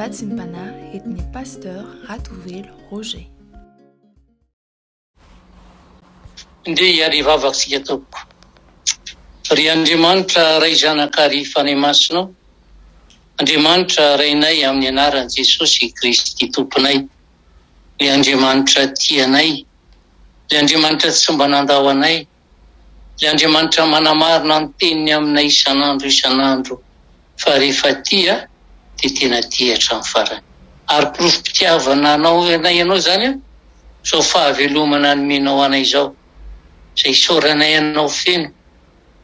Vatsim-panahy entin'ny Pasteur Ratovelo Roger. Ndeha hiary hivavaka isika tompoko. Ry Andriamanitra Ray Zanaka ary Fanahy Masina ô, Andriamanitra Rainay amin'ny anaran'i Jesosy Kristy Tomponay, Ilay Andriamanitra tia anay, Ilay Andriamanitra tsy mba nandao anay, Ilay Andriamanitra manamarina ny teniny aminay isan'andro isan'andro fa rehefa tia dia tena tia hatramin'ny farany. Ary porofom-pitiavana anao anay ianao izany an, izao fahavelomana nomenao anay izao, izay isaoranay anao feno,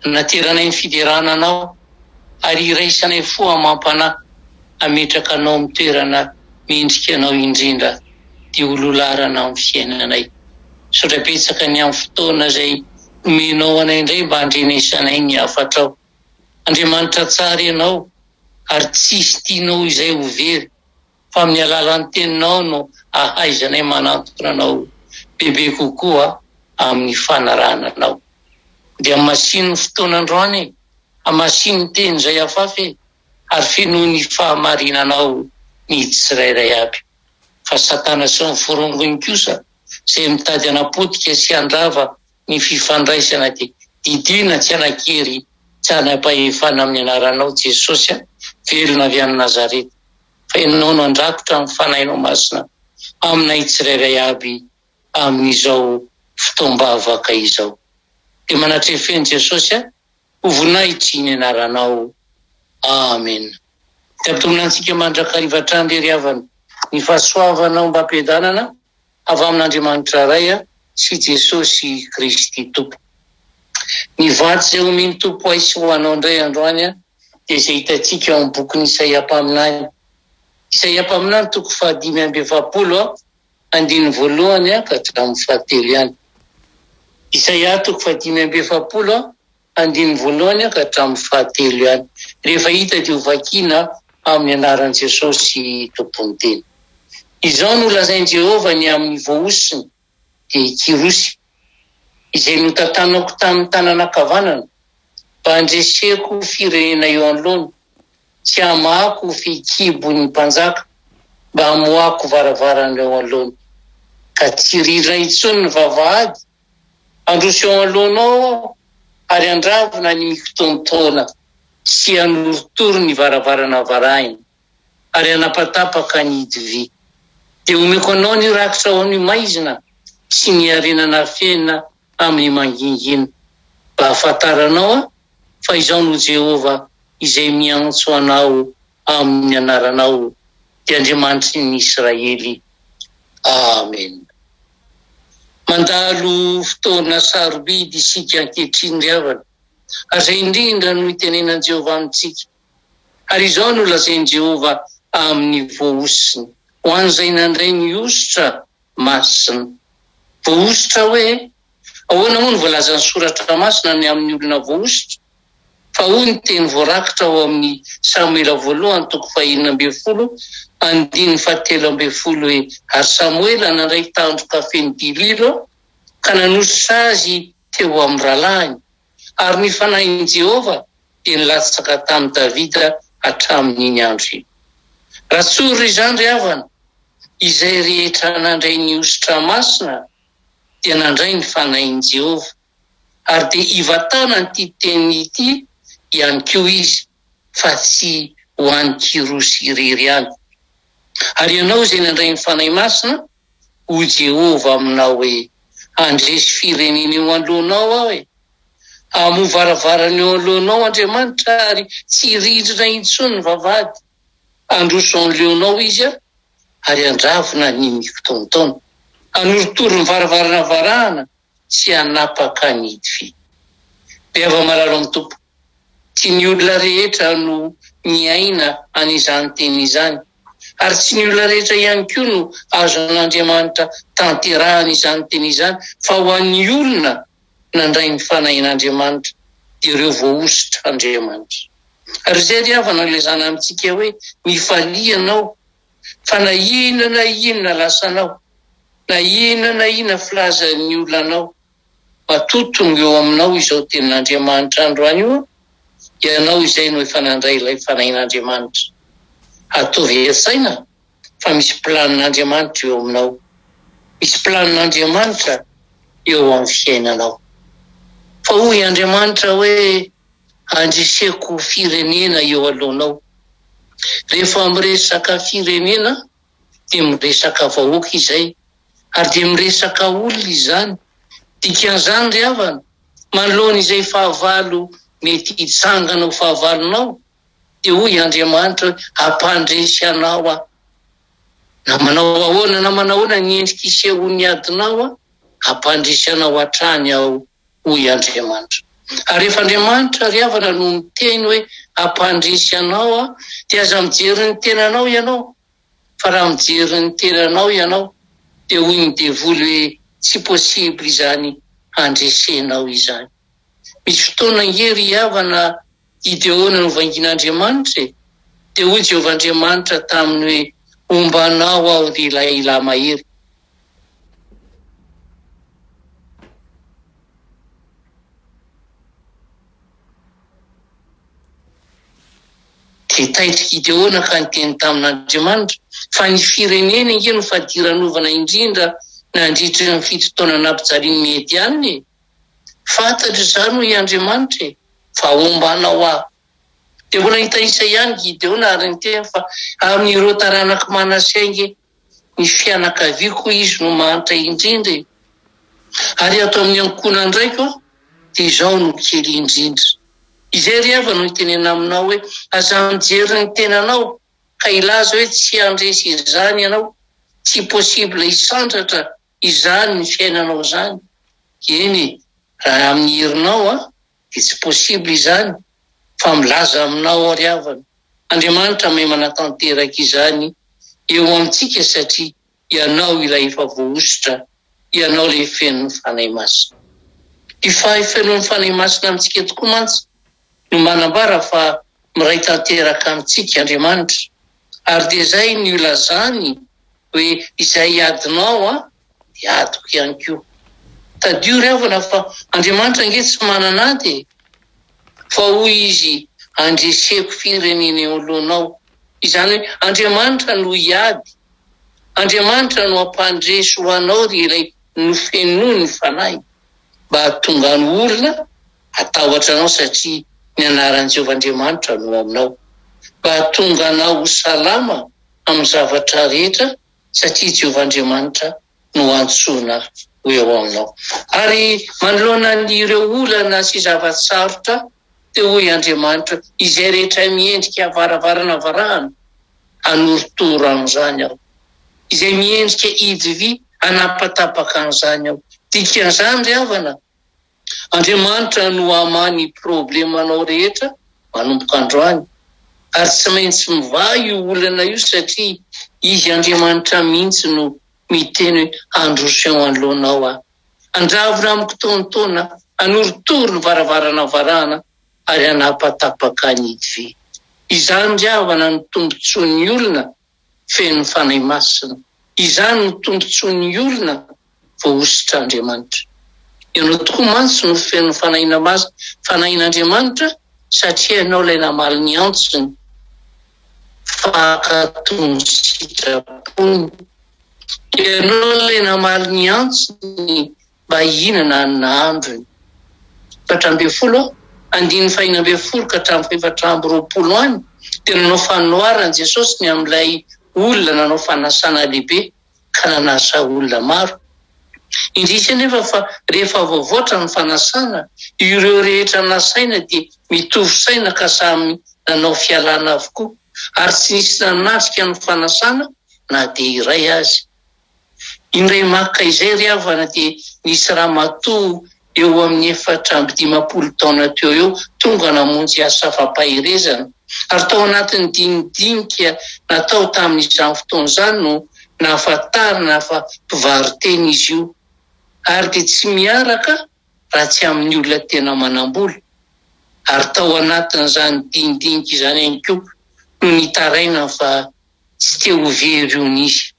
anateranay ny fiderana anao ary iraisanay fo amam-panahy hametraka anao amin'ny toerana mendrika anao indrindra dia ho lolarana amin'ny fiainanay. Misaotra betsaka ny amin'ny fotoana izay nomenao anay indray mba handrenesanay ny hafatrao. Andriamanitra tsara Ianao ary tsisy tianao izay ho very fa amin'ny alalan'ny teninao no ahaizanay manantona anao bebe kokoa amin'ny fanarahana anao. Dia hamasino ny fotoana androany e! Hamasino ny teny izay afafy e! Ary fenoy ny fahamarinanao ny tsirairay aby. Fa Satana sy ny forongony kosa izay mitady hanapotika sy handrava ny fifandraisana dia didiana tsy hanan-kery tsy hanam-pahefana amin'ny anaranao Jesosy a, velona avy any Nazareta, fa Ianao no handrakotra ny Fanahinao Masina aminay tsirairay aby amin'izao fotoam-bavaka izao. Dia manatrefeno Jesosy a, ho voninahitry ny anaranao. Amena. Dia ampitomboina antsika mandrakariva hatrany re ry havana ny fahasoavana ombam-piadanana avy amin'Andriamanitra Ray sy Jesosy Kristy Tompo. Ny vatsy izay omen'ny Tompo ahy sy ho anao indray androany dia izay hitantsika ao amin'ny bokin'i Isaia mpaminany. Isaia mpaminany toko fahadimy amby 40 andininy voalohany ka hatramin'ny fahatelo ihany. Isaia toko fahadimy amby 40 andininy voalohany ka hatramin'ny fahatelo ihany. Rehefa hita dia ho vakiana amin'ny anaran'i Jesosy Tompon'ny teny. Izao no lazain'i Jehovah ny amin'ny voahosony, dia i Kyrosy, izay notantanako tamin'ny tanana ankavanana, mba handreseko firenena eo anoloany, sy hamahako fehikibon'ny mpanjaka, mba hamoahako varavarana eo anoloany. Ka tsy rindrina intsony ny vavahady, Handroso eo anoloanao aho ary handravona ny mikotontaona sy hanorotoro ny varavarana varahina ary hanapatapaka ny hidy vy. Dia homeko anao ny rakitra ao amin'ny maizina sy ny harena nafenina amin'ny mangingina, mba hahafantaranao aho fa izaho no Jehovah izay miantso anao amin'ny anaranao, dia Andriamanitry ny Israely. Amena. Mandalo fotoana sarobidy isika ankehitriny ry havana, ary izay indrindra no itenenan'i Jehovah amintsika. Ary izao no lazain'i Jehovah amin'ny voahosony, ho an'izay nandray ny hosotra masina. Voahosotra hoe? Ahoana moa no voalazan'ny Soratra Masina ny amin'ny olona voahosotra? Fa hoy ny teny voarakitra ao amin'ny Samoela voalohany toko fahenina ambin'ny folo andininy fahatelo ambin'ny folo hoe, Ary Samoela nandray tandroka feno diloilo ka nanosotra azy teo amin'ny rahalahiny, ary ny fanahin'i Jehovah dia nilatsaka tamin'i Davida hatramin'iny andro iny. Raha tsorina izany ry havana, izay rehetra nandray ny hosotra masina dia nandray ny fanahin'i Jehovah. Ary dia hivantanan'ity teny ity ihany koa izy, fa tsy ho an'i Kyrosy irery ihany. Ary ianao izay nandray ny Fanahy Masina, hoy Jehovah aminao hoe, Handresy firenena eo anoloanao Aho e! Hamoha varavarana eo anoloanao Andriamanitra ary tsy hirindrina intsony ny vavahady. Handroso anoloanao Izy ary handravona ny mikitaontaona. Hanorotoro ny varavarana varahana tsy hanapaka ny vy. Ry hava-malalo amin'ny Tompo, tsy ny olona rehetra no miaina an'izany teny izany, ary tsy ny olona rehetra ihany koa no azon'Andriamanitra tanterahana izany teny izany, fa ho an'ny olona nandray ny Fanahin'Andriamanitra, dia ireo voahosotr'Andriamanitra. Ary izay ry havana no ilazana amintsika hoe, mifalia ianao, fa na inona na inona lasanao, na inona na inona filazan'ny olona anao, matoa tonga eo aminao izao tenin'Andriamanitra androany io, ianao izay no efa nandray ilay Fanahin'Andriamanitra. Ataovy an-tsaina fa misy planin'Andriamanitra eo aminao. Misy planin'Andriamanitra eo amin'ny fiainanao. Fa hoy Andriamanitra hoe, Handreseko firenena eo alohanao. Rehefa miresaka firenena dia miresaka vahoaka izay, ary dia miresaka olona izany. Dikan'izany ry havana, manoloana izay fahavalo mety hitsangana ho fahavalonao, Dia hoy Andriamanitra hoe, Hampandresy anao Aho. Na manao ahoana na manao ahoana ny endrika isehoan'ny adinao Aho, hampandresy anao hatrany Aho, hoy Andriamanitra. Ary rehefa Andriamanitra, ry havana, no miteny hoe, Hampandresy anao Aho, dia aza mijery ny tenanao ianao, fa raha mijery ny tenanao ianao, dia hoy ny devoly hoe, Tsy possible izany handresenao izany. Misy fotoana ange, ry havana, Gideona novangian'Andriamanitra e! Dia hoy Jehovah Andriamanitra taminy hoe, Homba anao aho, ry lahilahy mahery. Dia taitra Gideona ka niteny tamin'Andriamanitra, Fa ny fireneny ange no fadiranovana indrindra nandritra ny fito taona nampijalian'ny Mediana e! Fantatro izany hoy Andriamanitra e, fa homba anao aho. Dia mbola nitanisa ihany Gideona ary niteny fa amin'ireo taranak'i Manase ange ny fianakaviako hoy izy no mahantra indrindra e. Ary ato amin'ny ankohonan-draiko aho dia izaho no kely indrindra. Izay ry havana no itenena aminao hoe aza mijery ny tenanao ka hilaza hoe tsy handresy izany ianao, tsy possible hisandratra Izany ny fiainanao izany, eny e, raha amin'ny herinao an, dia tsy possible izany, fa milaza aminao aho ry havana, Andriamanitra mahay manatanteraka izany eo amintsika satria ianao ilay efa voahosotra, ianao ilay feno ny Fanahy Masina. Io fahefenoan'ny Fanahy Masina amintsika tokoa mantsy no manambara fa miray tanteraka amintsika Andriamanitra, ary dia izay no ilazany hoe izay adinao an dia adiko ihany koa. Tadidio ry havana fa Andriamanitra ange tsy manana ady e! Fa hoy Izy handreseko firenena eo anoloanao. Izany hoe Andriamanitra no hiady. Andriamanitra no hampandresy ho anao ry ilay nofenoiny Fanahy mba hahatonga ny olona hatahotra anao satria ny anaran'i Jehovah Andriamanitra no aminao. Mba hahatonga anao ho salama amin'ny zavatra rehetra satria Jehovah Andriamanitra no antsoina ho eo aminao. Ary manoloana an'ireo olana sy zava-tsarotra, dia hoy Andriamanitra, Izay rehetra miendrika varavarana varahana, hanorotoro an'izany Aho. Izay miendrika hidy vy, hanapatapaka an'izany Aho. Dikan'izany ry havana, Andriamanitra no hamaha ny problemanao rehetra manomboka androany ary tsy maintsy mivaha io olana io satria Izy Andriamanitra mihitsy no miteny hoe handroso eo anoloanao aho. Handravona amiko taontaona, hanorotoro ny varavarana varahana ary hanapatapaka ny vy. Izany ry havana no tombotsoan'ny olona feno Fanahy Masina. Izany no tombontsoan'ny olona voahosotr'Andriamanitra. Ianao tokoa mantsy no feno Fanahina Masina, Fanahin'Andriamanitra, satria ianao ilay namaly ny antsony, fankatò ny sitrapony. Ianao ilay namaly ny antsony mba hihinana ny nahandrony. 14, andininy fahenina ambin'ny folo ka hatramin'ny fahefatra amby roapolo any, dia nanao fanoharana Jesosy ny amin'ilay olona nanao fanasana lehibe ka nanasa olona maro. Indrisy anefa fa rehefa voavoatra ny fanasana, ireo rehetra nasaina dia mitovy saina ka samy nanao fialana avokoa, ary tsy nisy nanatrika ny fanasana na dia iray aza. Indray maka izay ry havana dia nisy ramatoa eo amin'ny 54 taona teo eo tonga namonjy asa fampaherezana ary tao anatin'ny dinidinika natao tamin'izany fotoana izany no nahafantarana fa mpivaro-tena izy io ary dia tsy miaraka raha tsy amin'ny olona tena manam-bola ary tao anatin'izany dinidinika izany ihany koa no nitarainany fa tsy te ho very hono izy.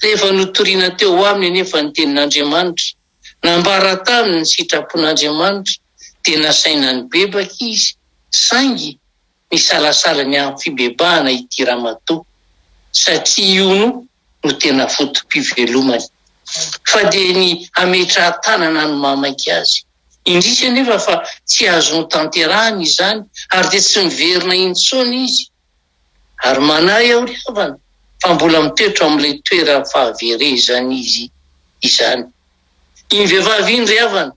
Rehefa notorina teo aminy anefa ny tenin'Andriamanitra, nambara taminy ny sitrapon'Andriamanitra, dia nasaina nibebaka izy, saingy. Misalasala ny amin'ny fibebahana ity ramatoa satria io no no tena foto-pivelomany. Fa dia ny hametrahan-tanana no mahamaika azy. Indrisy anefa fa tsy azo notanterahina izany ary dia tsy miverina intsony izy. Ary manahy aho ry havana fa mbola mitoetra ao amin'ilay toeram-pahaverezana izy izany. Iny vehivavy iny ry havana,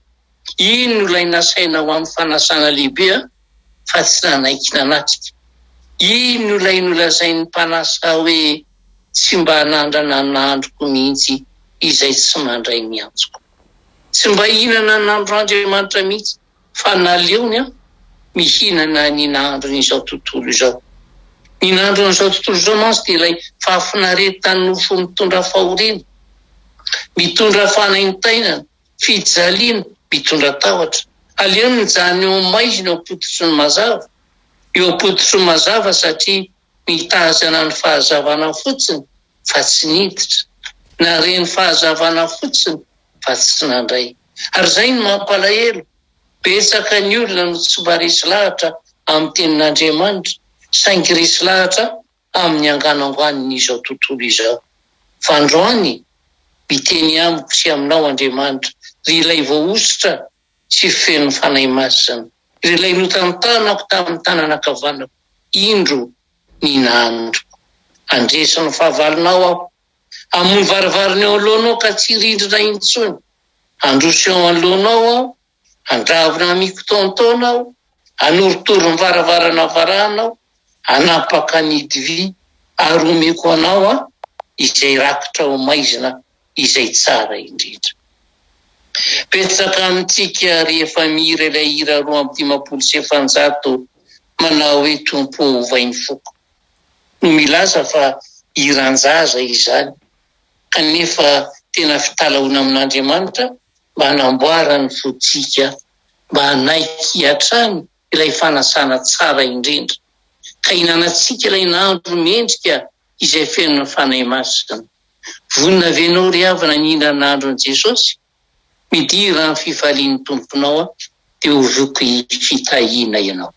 iny no ilay nasaina ho amin'ny fanasana lehibe an, fa tsy nanaiky nanatrika. Iny no ilay nolazain'ny mpanasa hoe tsy mba hanandrana ny nahandroko mihitsy izay tsy mandray ny antsoko. Tsy mba hihinana ny nahandron'Andriamanitra mihitsy fa naleony an mihinana ny nahandron'izao tontolo izao. Ny nahandron'izao tontolo izao mantsy dia ilay fahafinaretan'ny nofo mitondra fahoriana, mitondra fanaintainana, fijaliana, mitondra tahotra. Aleony mijanona eo amin'ny maizina eo am-pototry ny mazava, eo am-pototry ny mazava satria mitazana ny fahazavana fotsiny fa tsy niditra, nahare ny fahazavana fotsiny fa tsy nandray. Ary izay no mampalahelo, betsaka ny olona no tsy mba resy lahatra amin'ny tenin'Andriamanitra, saingy resy lahatra amin'ny anganangoanin'izao tontolo izao. Fa androany, miteny amiko sy aminao Andriamanitra, ry ilay voahosotra sy feno Fanahy Masina, ry ilay notantanako tamin'ny tanana ankavanako, indro ny nahandroko. Handresy ny fahavalonao aho, hamono varavarana eo anoloanao ka tsy hirindrina intsony. Handroso eo anoloanao aho, handravona mikotoantoana aho, hanorotoro ny varavarana varahana aho, hanapaka ny hidivy, ary homeko anao aho izay rakitra ho maizina izay tsara indrindra. Betsaka amintsika rehefa mihira ilay hira 452 manao hoe Tompo ô ovay ny foko no milaza fa hiran-jaza izany kanefa tena fitalahoana amin'Andriamanitra mba hanamboarany ny fontsika mba hanaiky hatrany ilay fanasana tsara indrindra ka hinanantsika ilay nahandro mendrika izay feno ny Fanahy Masina. Vonona ve ianao ry havana ny hihinana nahandron'i Jesosy? Midira amin'ny fifalian'ny Tomponao aho dia ho voky fitahiana ianao.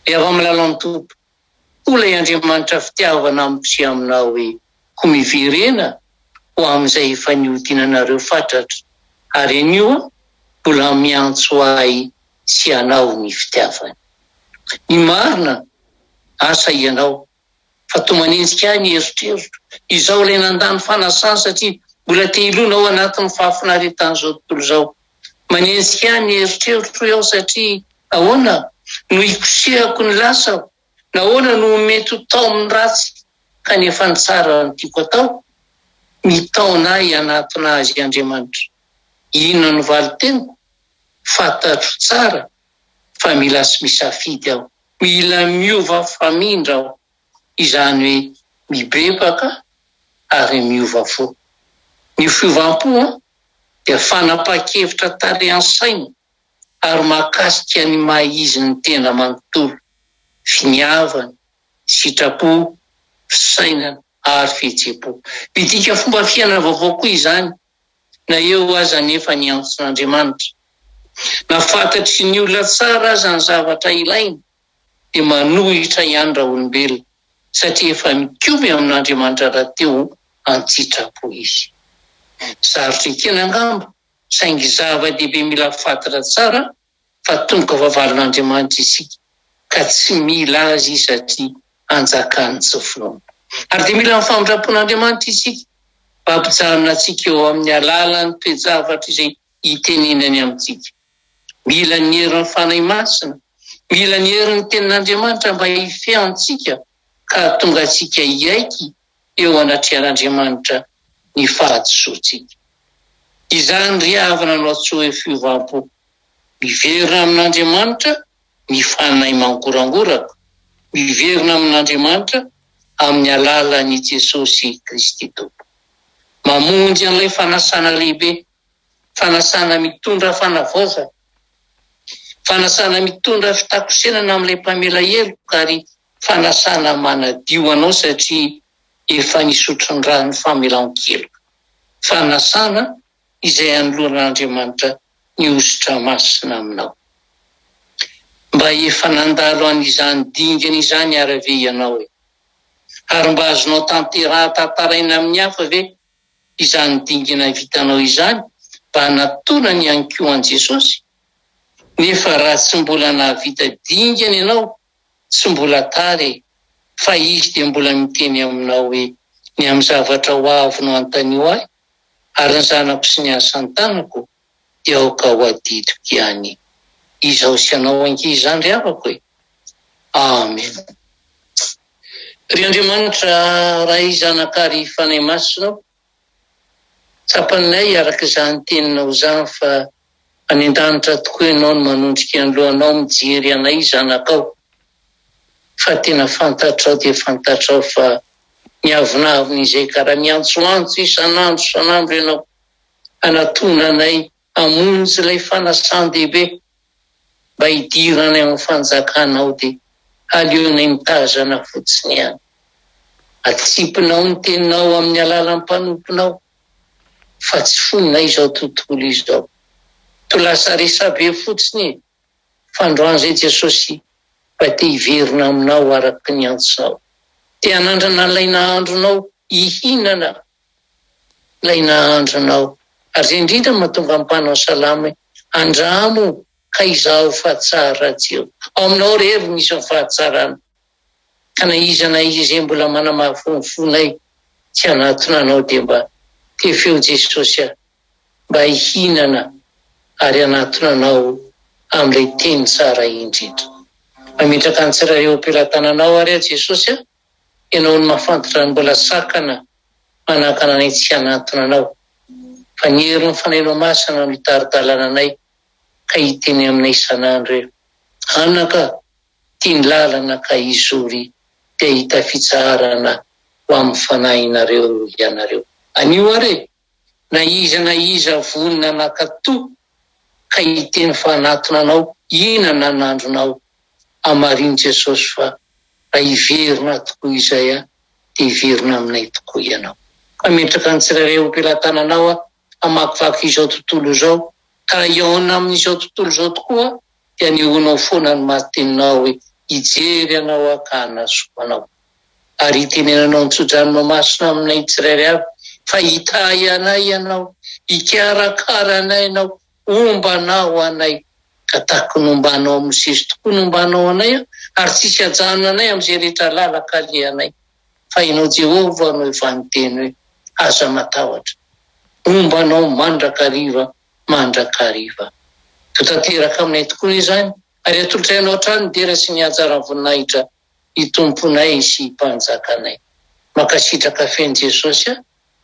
Ry hava-malala ny Tompo, hoy ilay Andriamanitra fitiavana amiko sy aminao hoe, Koa miverena ho amin'izay efa nihodinanareo fatratra, ary anio aho mbola miantso ahy sy anao ny fitiavany. Ny marina, asa ianao, fa toa manenjika ahy ny eritreritro. Izaho ilay nandà ny fanasany satria mbola te hilona ao anatin'ny fahafinaretan'izao tontolo izao. Manenjika ahy ny eritreritro hoy aho satria nahoana no hikosehako ny lasako? Nahoana no mety ho taomin'ny ratsy kanefa ny tsara no tiako atao? Mitaona ahy hanatona Azy Andriamanitra. Inona no valin-teniko? Fantatro tsara fa mila misafidy aho. Mila miova famindra aho, izany hoe mibebaka ary miova fo. Ny fiovam-po dia fanapahan-kevitra tarihan-saina ary mahakasika ny maha izy ny tena manontolo, finiavana, sitrapo, fisainana ary fihetseham-po. Midika fomba fiainana vaovao koa izany na eo aza anefa ny antson'Andriamanitra. Na fantatry ny olona tsara aza ny zavatra ilainy, dia manohitra ihany raolombelona, satria efa mikomy amin'Andriamanitra rahateo an-tsitrapo izy. Sarotra ekena angamba, saingy zava-dehibe mila fantatra tsara fa tonga fahavalon'Andriamanitra isika ka tsy mila Azy satria anjakan'ny tsy finoana. Ary dia mila ny famindram-pon'Andriamanitra isika mba hampijanona antsika eo amin'ny alalan'ny toe-javatra izay itenenany amintsika. Mila ny herin'ny Fanahy Masina, mila ny herin'ny Tenin'Andriamanitra mba hifehy antsika ka hahatonga antsika hiaiky eo anatrehan'Andriamanitra ny fahadisoantsika. Izany ry havana no antsoy hoe fiovam-po. Miverina amin'Andriamanitra ny fanahy mangorangoraka, miverina amin'Andriamanitra amin'ny alalan'i Jesosy Kristy Tompo. Mamonjy an'ilay fanasana lehibe, fanasana mitondra fanavaozana, fanasana mitondra fitakosenana amin'ilay mpamela heloka ary fanasana manadio anao satria efa nisotro ny ran'ny famelan-keloka. Fanasana izay anoloran'Andriamanitra ny hosotra masina aminao. Mba efa nandalo an'izany dingana izany ary ve ianao e? Ary mba azonao tanteraha tantaraina amin'ny hafa ve izany dingana vitanao izany mba hanatonany ihany koa an'i Jesosy? Nefa raha tsy mbola nahavita dingana ianao, tsy mbola tara e! Fa Izy dia mbola miteny aminao hoe, Ny amin'ny zavatra ho avy no anontanio Ahy, ary ny zanako sy ny asan-tanako dia aoka ho adidiko ihany. Izaho sy ianao ange izany ry havako e! Amen. Ry Andriamanitra Ray, Zanaka ary Fanahy Masina ô, Tsapanay araka izany teninao izany fa any an-danitra tokoa ianao no manondrika ny lohanao mijery anay zanakao fa tena fantatrao dia fantatrao fa miavonavona izay ka raha miantsoantso isan'andro isan'andro ianao hanatona anay hamonjy ilay fanasan-dehibe mba hidirana eo amin'ny fanjakanao dia aleonay mitazana fotsiny ihany. Atsipinao ny teninao amin'ny alalan'ny mpanomponao fa tsy fononay izao tontolo izao. Toa lasa resabe fotsiny e! Fa androany izay Jesosy mba te hiverina aminao araka ny antsonao. Te hanandrana ilay nahandronao hihinana ilay nahandronao. Ary izay indrindra no mahatonga ny mpanao salamo hoe, Andramo ka izaho fa tsara Jehovah. Ao aminao irery no misy ny fahatsarana. Ka na iza na iza izay mbola manamafy ny fonay tsy hanatona anao dia mba tefeo Jesosy a! mba hihinana ary hanatona anao amin'ilay teny tsara indrindra. Mametraka ny tsirairay eo am-pelatananao ary aho Jesosy a! Ianao no mahafantatra ny mbola sakana manakana anay tsy hanatona anao. Fa ny herin'ny Fanahinao Masina no hitari-dalana anay ka hiteny aminay isan'andro hoe, Anaka, tia ny lalana ka hizory dia hahita fitsaharana ho amin'ny fanahinareo ianareo. Anio ary e! Na iza na iza vonona hanakato ka hiteny fa hanatona anao hihinana ny andronao, hamarino Jesosy fa raha hiverina tokoa izay aho dia hiverina aminay tokoa ianao. Hametraka ny tsirairay eo am-pelatananao aho hamakivaky izao tontolo izao ka raha hihaona amin'izao tontolo izao tokoa aho dia anehoanao foana ny maha teninao hoe hijery anao aho ka hanasoa anao. Ary hitenenanao ny tso-dranonao masina aminay tsirairay avy fa hitahy anay ianao, hikarakara anay ianao, homba anao anay. Ka tahaka ny hombanao an'i Mosesy tokoa no hombanao anay ary tsy hisy hajanona anay amin'izay rehetra lalan-kalehanay. Fa ianao Jehovah no efa niteny hoe, Aza matahotra. Homba anao mandrakariva mandrakariva. Ho tanteraka aminay tokoa izany, ary atolotray Anao hatrany ny dera sy ny haja ara-voninahitra i Tomponay sy i Mpanjakanay. Mankasitraka feno Jesosy a!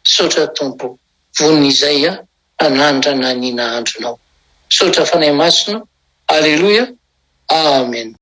Misaotra Tompo, vonona izay a hanandrana ny nahandronao. Misaotra Fanahy Masina, Aleloia, Amen.